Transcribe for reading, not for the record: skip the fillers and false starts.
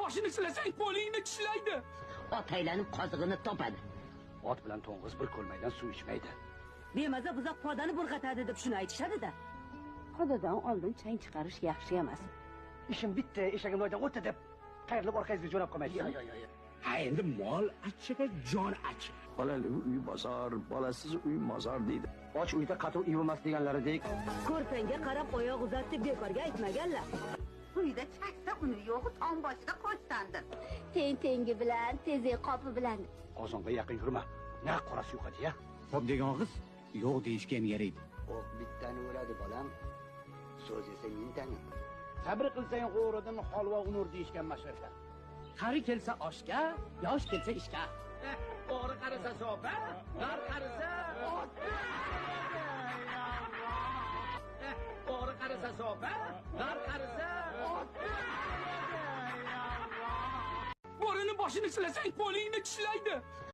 Boshini silasang qo'lingni tishlaydi. Ot aylanib qozig'ini topadi. Ot bilan to'ng'iz bir ko'lmakdan suv ichmaydi. Bemaza buzoq podani burg'atadi deb shuni aytishadi-da. Qodadan oldin chang chiqarish yaxshi emas. Ishim bitta, eshagim loydan o'tdi deb qayrilib orqangizga jo'nab qolmaysiz. Yo'q. Ha, endi mol achchiq, jon achchiq. Bolali uy bozor, bolasiz uy mozor deydi. Och uyda qatuv ivimas deganlaridek. Ko'rpangga qarab oyoq uzat deb bekorga aytmaganlar. Uyda chaksa uni yo'g'i tom boshida qo'shtandir. Teng tengi bilan, tezak qopi bilan. Qozonga yaqin yurma. Na qorasi yo'qadi ya. Xo'p degan og'iz yo'q deyishga ham yaraydi. O'q bittani uradi bolam, so'z esa mingtani. Sabr qilsang g'o'ridan holva unur deyishgan mashhurlar. Qari kelsa oshga, yosh kelsa ishga. O'g'ri qarisa sopa, g'ar qarisa ot. O'g'ri qarisa sopa, g'ar qarisa ot. Bo'rini boshini silasang qo'lingni tishlaydi.